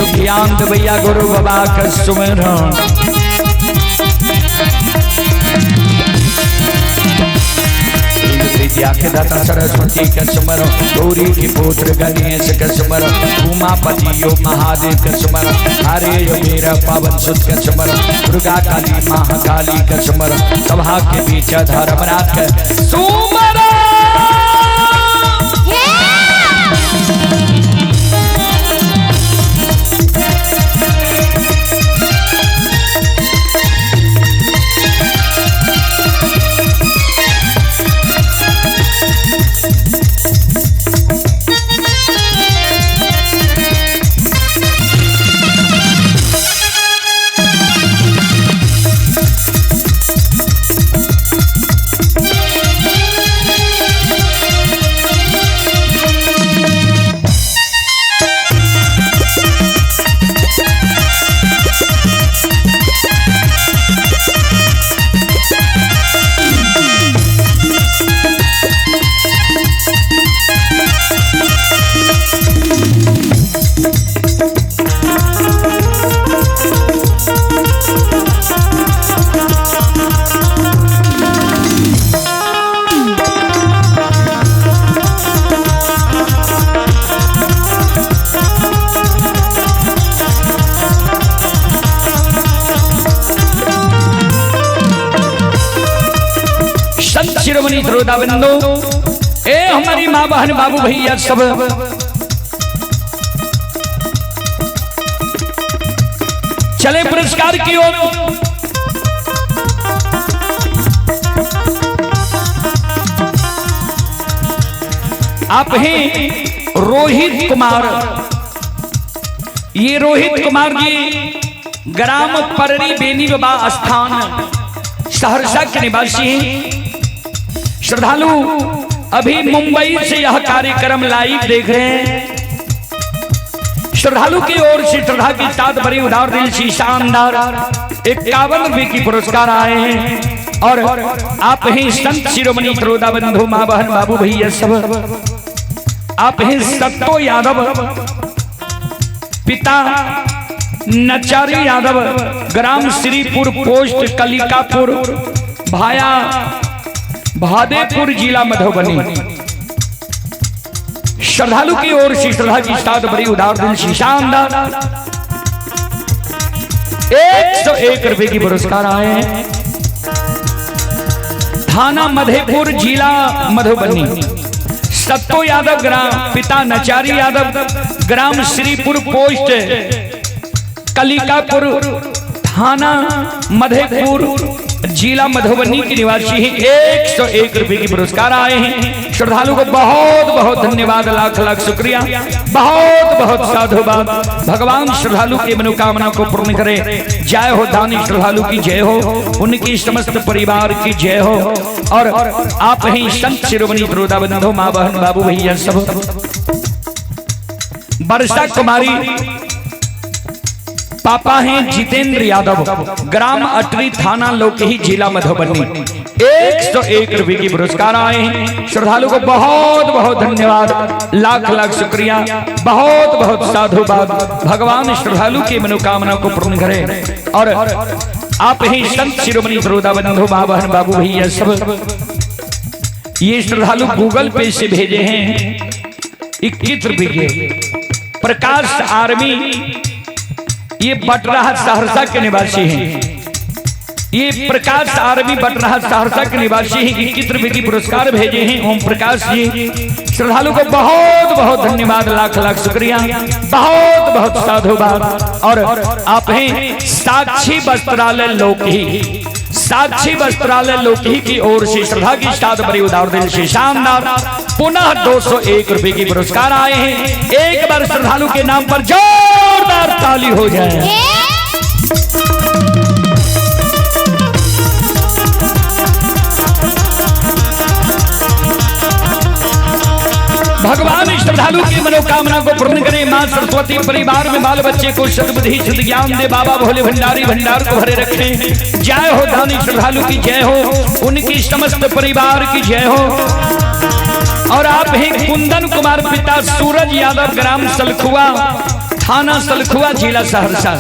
दुख ज्ञान भैया गुरु बाबा का सुमरण। विद्या के दाता सरस्वती का सुमरण, गौरी के पुत्र गणेश का सुमरण, उमापति यो महादेव का सुमरण, हरे यो मेरा पावन सुत का सुमरण, दुर्गा काली महाकाली का सुमरण, सभा के बीच धर्मराज का सुमरण। शिरोमणि श्रोता बंधु, ए हमारी माँ बहन बाबू भैया सब, चले पुरस्कार की ओर। आप हैं रोहित कुमार, ये रोहित कुमार जी ग्राम पररी बेनी बाबा स्थान सहरसा के निवासी हैं। श्रद्धालु अभी मुंबई से यह कार्यक्रम लाइव देख रहे हैं। श्रद्धालु की ओर से श्रद्धा की साथ भरी उदार दिल से शानदार 51 रुपए की पुरस्कार आए हैं। और आप ही संत शिरोमणि श्रोता बंधु माँ बहन बाबू भैया सब, आप ही सत्तो यादव पिता नचारी यादव ग्राम श्रीपुर पोस्ट कलिकापुर भाया भादेपुर जिला मधुबनी। श्रद्धालु की ओर से श्रद्धा की साथ बड़ी उदार दिल से शानदार 101 रुपए की पुरस्कार आए हैं। थाना मधेपुर जिला मधुबनी, सत्तो यादव ग्राम पिता नचारी यादव ग्राम श्रीपुर पोस्ट कलिकापुर थाना मधेपुर जिला मधुबनी के निवासी हैं। 101 रुपए की पुरस्कार आए हैं। श्रद्धालु को बहुत बहुत धन्यवाद, लाख लाख शुक्रिया, बहुत बहुत साधुवाद। भगवान श्रद्धालु की मनोकामना को पूर्ण करे। जय हो दानी श्रद्धालु की जय हो, उनकी समस्त परिवार की जय हो। और आप ही संत शिरोमणि श्रोता बंधु माँ बहन बाबू भैया सब, वर्षा कुमारी पापा हैं जितेंद्र यादव ग्राम अटरी थाना लोकही जिला मधुबनी। 101 रुपए की पुरस्कार आए हैं। श्रद्धालु को बहुत बहुत धन्यवाद, लाख लाख शुक्रिया, बहुत बहुत साधुवाद। भगवान श्रद्धालु की मनोकामना को पूर्ण करे। और आप ही संत शिरोमणि श्रोता बंधु माँ बहन बाबू भैया सब, ये श्रद्धालु गूगल पे से भेजे हैं 21 रुपए के। प्रकाश आर्मी ये बटराहा सहरसा के निवासी हैं। ये प्रकाश आर्मी बटराहा सहरसा के निवासी हैं। 21 रुपए की पुरस्कार भेजे हैं ओम प्रकाश जी। श्रद्धालु को बहुत बहुत धन्यवाद, लाख लाख शुक्रिया, बहुत बहुत साधुवाद। और आप हैं साक्षी वस्त्रालय लोकही, साक्षी वस्त्रालय लोकही की ओर से श्रद्धा की साथ बड़ी उदार दिल से शानदार पुनः 201 रुपए की पुरस्कार आए हैं। एक बार श्रद्धालु के नाम पर जोरदार ताली हो जाए। भगवान श्रद्धालु की मनोकामना को पूर्ण करें। मां सरस्वती परिवार में बाल बच्चे को सद्बुद्धि सद्ज्ञान दे। बाबा भोले भंडारी भंडार को भरे रखें। जय हो दानी श्रद्धालु की जय हो, उनकी समस्त परिवार की जय हो। और आप ही कुंदन कुमार पिता सूरज यादव ग्राम सलखुआ थाना सलखुआ, जिला सहरसा।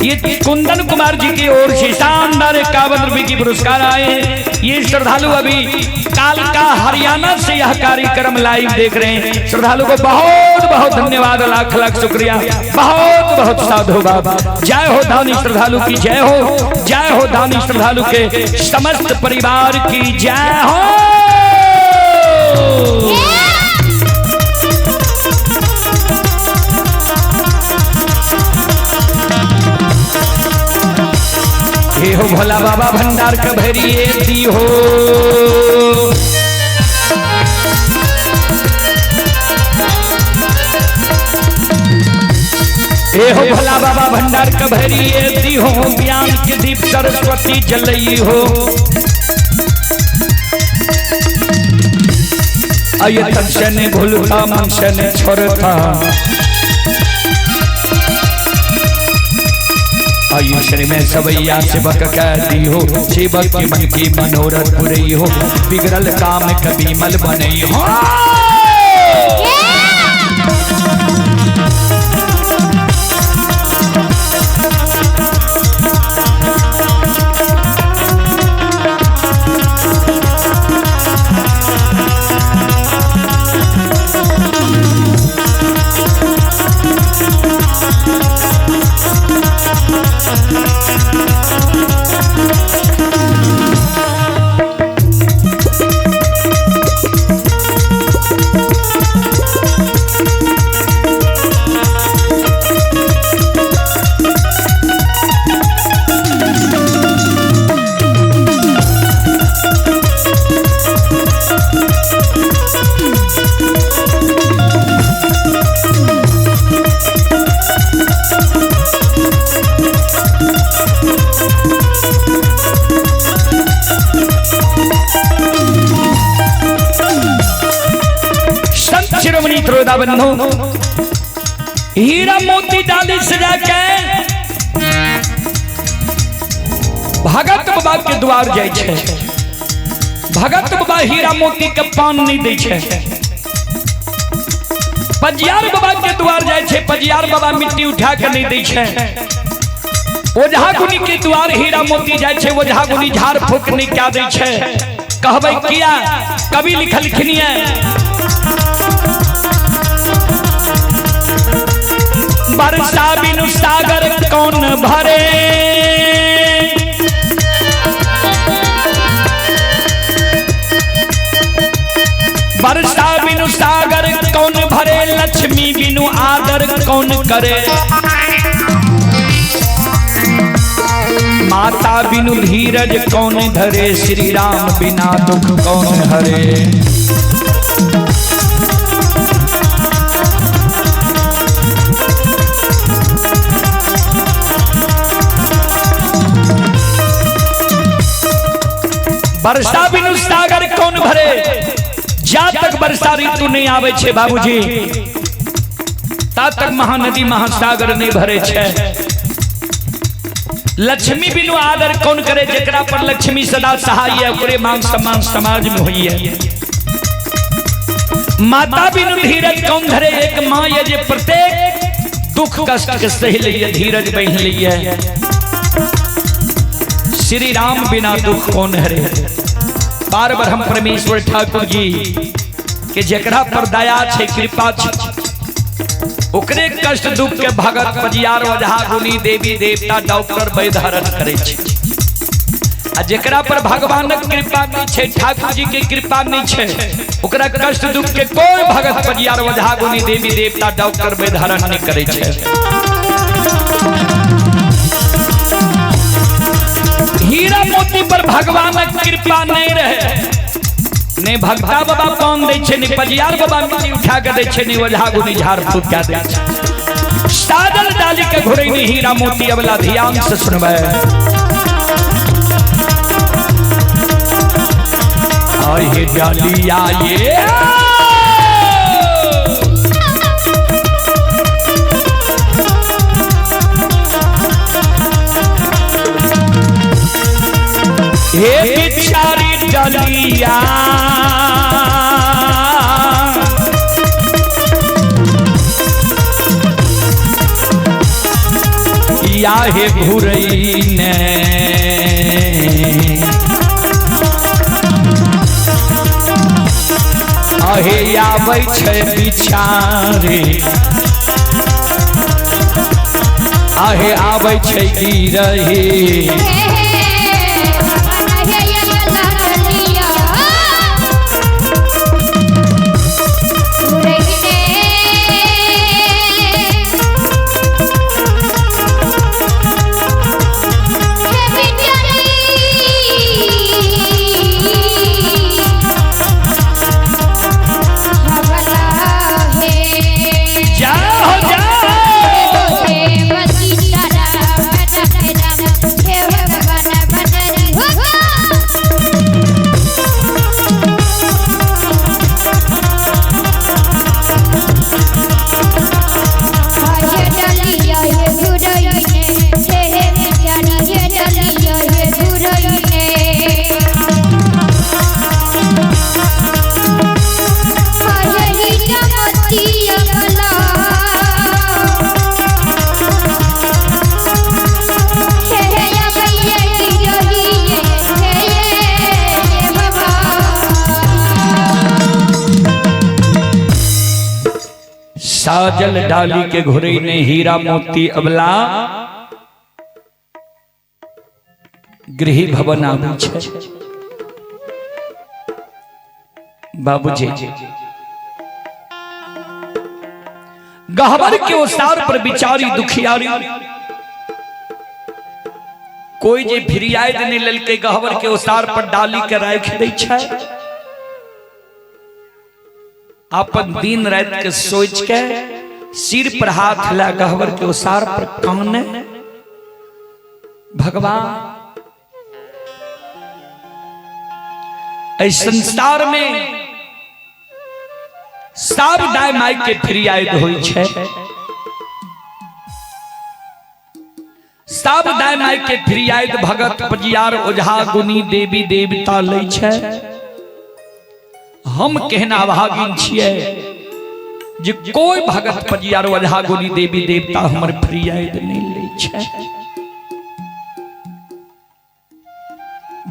ये कुंदन कुमार जी की ओर से शानदार 51 रुपए की पुरस्कार आए हैं। ये श्रद्धालु अभी कालका हरियाणा से यह कार्यक्रम लाइव देख रहे हैं। श्रद्धालु को बहुत बहुत धन्यवाद, लाख लाख शुक्रिया, बहुत बहुत साधुवाद। जय हो दानी श्रद्धालु की जय हो, जय हो दानी श्रद्धालु के समस्त परिवार की जय हो। हे हो भोला बाबा भंडार के भरिए दी हो। हे हो भोला बाबा भंडार के भरिए दी हो, ज्ञान के दीप सरस्वती जलई हो। आये तन से नहीं भूलता, मन से नहीं छोड़ता, आयुष्य में सवैया सेवक कह दी हो, सेवक के मन की मनोरथ पुरई हो, बिगड़ल काम कभी मल बनई हो। शिरोमणि त्रोदा बंधु हीरा मोती डाली सजा के भगत बाबा के द्वार जाय छै। भगत बाबा हीरा मोती के पान नहीं दै छै। पजियार बाबा के द्वार जाय छै, पजियार बाबा मिट्टी उठा के नहीं दै छै। ओझा गुनी के द्वार हीरा मोती जाय छै, ओझा गुनी झाड़ फूक नहीं क्या दै छै। कहबै किया कवि लिखलखिन है, बरसा बिनु सागर कौन भरे, बरसा बिनु सागर कौन भरे, लक्ष्मी बिनु आदर कौन करे, माता बिनु धीरज कौन धरे, श्री राम बिना दुख कौन हरे। वर्षा बिनु सागर कौन भरे, जा तक वर्षा ऋतु नहीं आवे छे बाबूजी ता तक महानदी महासागर नहीं भरे छे। लक्ष्मी बिनु आदर कौन करे, जकरा पर लक्ष्मी सदा सहाय है ओकरे मान सम्मान समाज में होई है। माता बिनु धीरज कौन धरे, एक मां ये जे प्रत्येक दुख कष्ट के सह लिये धीरज बह लिये। श्री राम बिना दुख कौन हरे। बार बार हम परमेश्वर ठाकुर जी के जकरा पर दया छे कृपा छे ओकरे कष्ट दुख के भगत पजियार ओझा गुनी देवी देवता डॉक्टर वैद्य हरण करे छे। आ जकरा पर भगवानक कृपा नहीं छे, ठाकुर जी के कृपा नहीं छे, ओकरा कष्ट दुख के कोई भगत पजियार ओझा गुनी देवी देवता डॉक्टर वैद्य हरण नहीं करे छे। हीरा मोती पर भगवानक कृपा नहीं रहे, ने भगता बाबा पान दै छे, ने पजियार बाबा मिट्टी उठा के दै छे, ने ओझा गुनी झाड़ फूक के दै छे। सादल डाली के घुरैनी हीरा मोती अबला ध्यान से सुनबै। आहे डालिया ये हे बिचारी डलिया, आहे घुरई ने। अहे आबै छै बिचारे, आहे आबै छै गिरही। जाओ जाओ। साजल डाली के घुरई ने हीरा मोती अबला गृह भवन आबै छै। बाबूजी गहबर के ओसार पर बिचारी दुखियारी कोई जे फिरियाद नहीं लेलकै गहबर के ओसार पर डाली के राखि दै छै। अपन दिन रात के सोच के सिर पर हाथ ला गहबर के ओसार पर काने, भगवान एहि संसार में सब दाय माय के फरियाद होइ छै, सब दाय माय के फरियाद भगत पजियार ओझा गुनी देवी देवता लै छै। हम केहन अभागिन छियै जे कोई भगत पजियार ओझा गुनी देवी देवता हमर फरियाद नहि लै छै।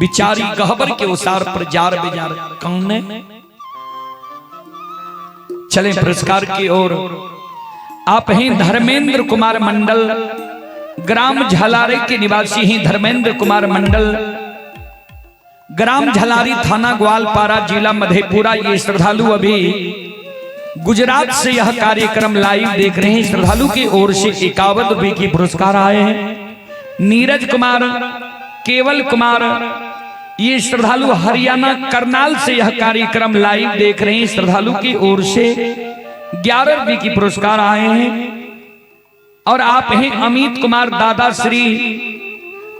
बिचारी गहबर के उसार पर जार बेजार काने। चले पुरस्कार की ओर। आप हैं धर्मेंद्र कुमार मंडल, ग्राम झलारे के निवासी हैं धर्मेंद्र कुमार मंडल, ग्राम झलारी, थाना ग्वालपारा, जिला मधेपुरा। ये श्रद्धालु अभी गुजरात से यह कार्यक्रम लाइव देख रहे हैं। श्रद्धालु की ओर से 51 रुपए की पुरस्कार आए हैं। नीरज कुमार, केवल कुमार, ये श्रद्धालु हरियाणा करनाल से यह कार्यक्रम लाइव देख रहे हैं। श्रद्धालु की ओर से 11 रुपए की पुरस्कार आए हैं। और आप हैं अमित कुमार, दादा श्री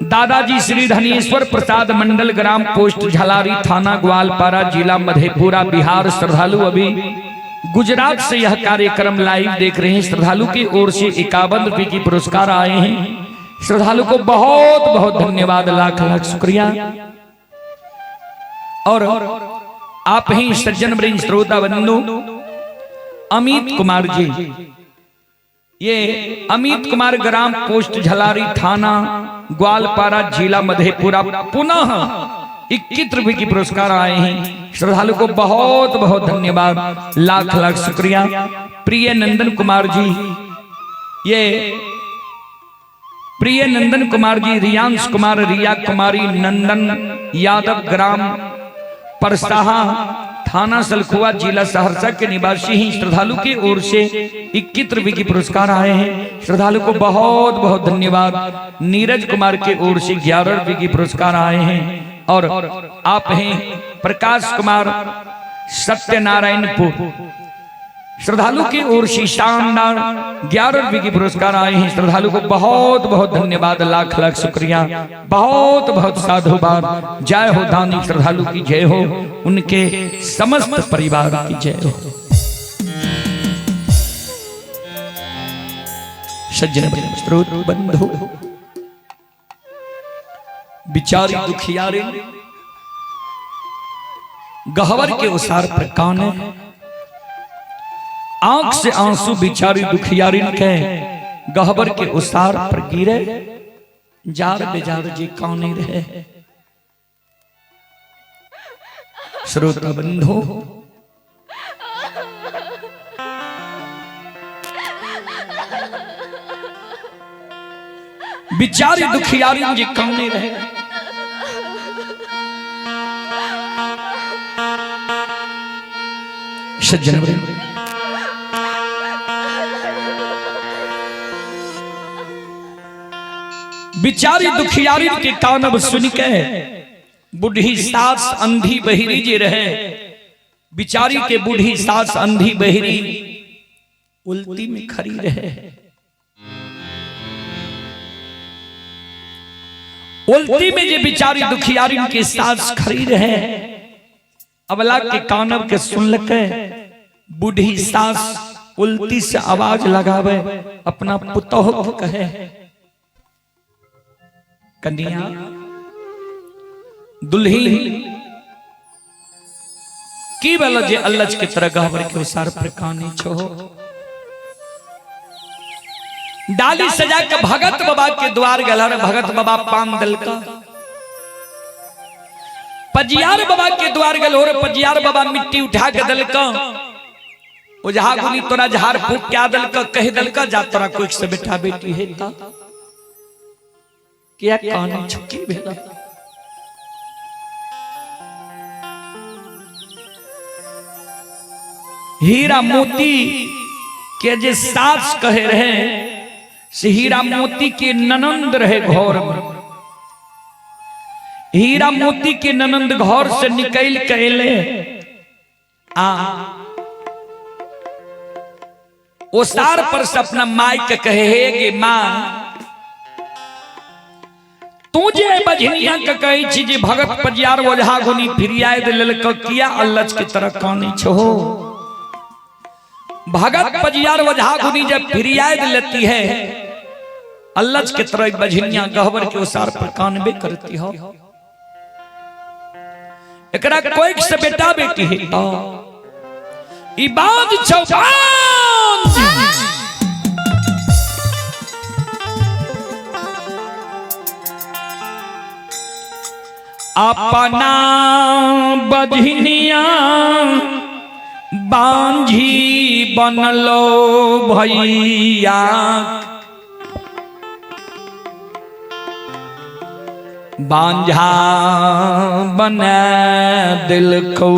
दादाजी श्री धनेश्वर प्रसाद मंडल, ग्राम पोस्ट झलारी, थाना ग्वालपारा, जिला मधेपुरा, बिहार। श्रद्धालु अभी गुजरात से यह कार्यक्रम लाइव देख रहे हैं। श्रद्धालु की ओर से 51 रुपए की पुरस्कार आए हैं। श्रद्धालु को बहुत बहुत धन्यवाद, लाख लाख शुक्रिया। और आप ही सज्जन वृंद श्रोता बंधु अमित कुमार जी, ये अमित कुमार ग्राम पोस्ट झलारी, थाना ग्वालपारा, जिला मधेपुरा, पुनः 21 रुपए की पुरस्कार आए हैं। श्रद्धालु को बहुत बहुत धन्यवाद, लाख लाख शुक्रिया। प्रिय नंदन कुमार जी, ये प्रिय नंदन कुमार जी, रियांश कुमार, रिया कुमारी, नंदन यादव, ग्राम परसाहा, थाना सलखुआ, जिला सहरसा के निवासी ही श्रद्धालु की ओर से 21 रुपए की पुरस्कार आए हैं। श्रद्धालु को बहुत बहुत धन्यवाद। नीरज कुमार के ओर से 11 रुपए की पुरस्कार आए हैं। और आप हैं प्रकाश कुमार सत्यनारायणपुर, श्रद्धालु की ओर से शानदार 11 रुपए की पुरस्कार आए हैं। श्रद्धालु को बहुत बहुत धन्यवाद, लाख लाख शुक्रिया, बहुत बहुत साधुवाद। जय हो दानी श्रद्धालु की जय हो, उनके समस्त परिवार की जय हो। सज्जन स्रोत बंधु, बिचारी दुखियारे गहवर के उसार पर काने, आंख से आंसू बिचारी दुखियारिन के गहबर के उसार पर गिरे जार बेजार जी काने रहे। श्रोता बंधु, बिचारी दुखियारी जी काने रहे। सज्जन बिचारी दुखियारी के कानब सुन के बूढ़ी सास अंधी बहिरी जी रहे। बिचारी के बूढ़ी सास अंधी बहिरी उल्टी में खड़ी रहे। उल्टी में जे बिचारी दुखियारी के सास खड़ी रहे, अबला के कानब के सुन लके बूढ़ी सास उल्टी से आवाज लगावे, अपना पुतोह को कहे, कन्या दुल्ही की वाला जे अल्लाह के तरह गहबर के उसार पर कानी छो। डाली सजा के भगत बाबा के द्वार गल, भगत बाबा पान दल का। पजियार बाबा के द्वार गल और पजियार बाबा मिट्टी उठा के दल का। ओझा गुनी तोरा झाड़ फूक क्या दल का, कह दल का जा तोरा कोई से बेटा बेटी है ता किया कानी छुकी भेला। हीरा मोती के जे सास कहे रहे से हीरा मोती के ननंद रहे घर में। हीरा मोती के ननंद घर से निकल के एले आ ओसार पर से अपना माई के कहे, हे गे माँ, तू जे बझनिया के कहे छी जे भगत पजियार ओझा गुनी फिरियाए देलक, किया अल्लच के तरह कानी छो। भगत पजियार ओझा गुनी जब फिरियाए लेती है, अल्लच के तरह बझनिया गहबर के ओसार पर कानबे करती हो। एकरा कोई से बेटा बेटी है तो ई बाज छौ बाज। अपना बझनिया बांझी बनलो भैया, बांझा बना दिल को।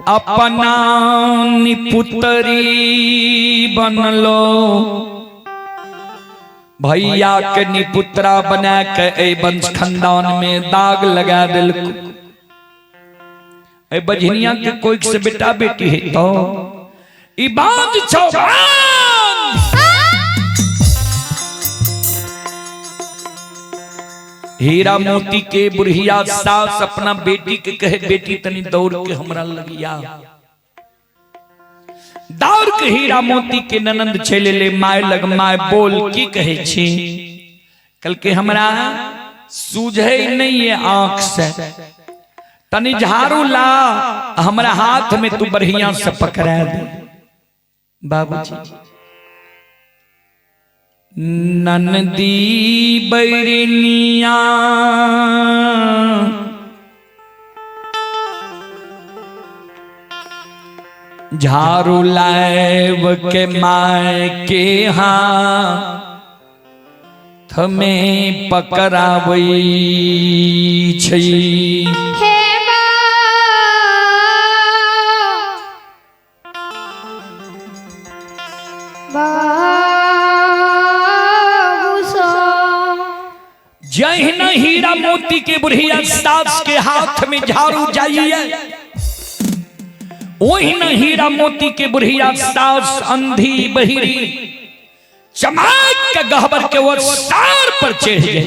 अपना निपुतरी बनलो भैया के निपुत्रा बना के ए वंश खानदान में दाग लगा दिल को। ए बझनिया के कोई से बेटा बेटी है तो ई बाज छौ बाज। हीरा मोती के बुढ़िया सास अपना बेटी के कहे, बेटी तनी दौड़ के हमरा लगिया। दौड़ के हीरा मोती के ननंद चले ले my लग। My बोल की कहे छी? कल के हमरा सूझे नहीं है आंख से, तनी झाड़ू ला हमरा हाथ में तू बढ़िया से पकड़ा दे। बाबूजी ननदी बैरनिया झाड़ू लाइव के my के हाथ में पकड़ावै छै। हे बाबू सो जहिना हीरा मोती के बुढ़िया सास के हाथ में झाड़ू जाइए, वही हीरा मोती के बुढ़िया सास अंधी बहिरी चमक के गहबर के वो सार पर चढ़ जाए।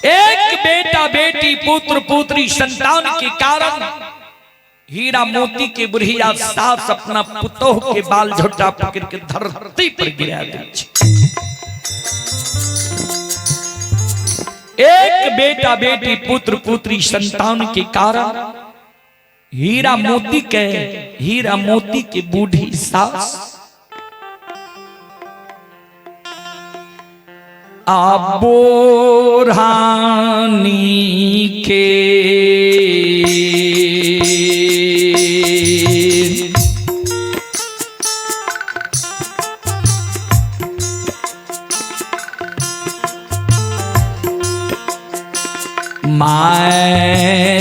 एक बेटा बेटी पुत्र पुत्री संतान के कारण हीरा मोती के बुढ़िया सास अपना पुतोह के बाल झोटा पकड़ के धरती पर गिरा दै छै। एक बेटा बेटी पुत्र पुत्री संतान के कारण हीरा मोती के, हीरा मोती के बूढ़ी सास आ बोरानी के my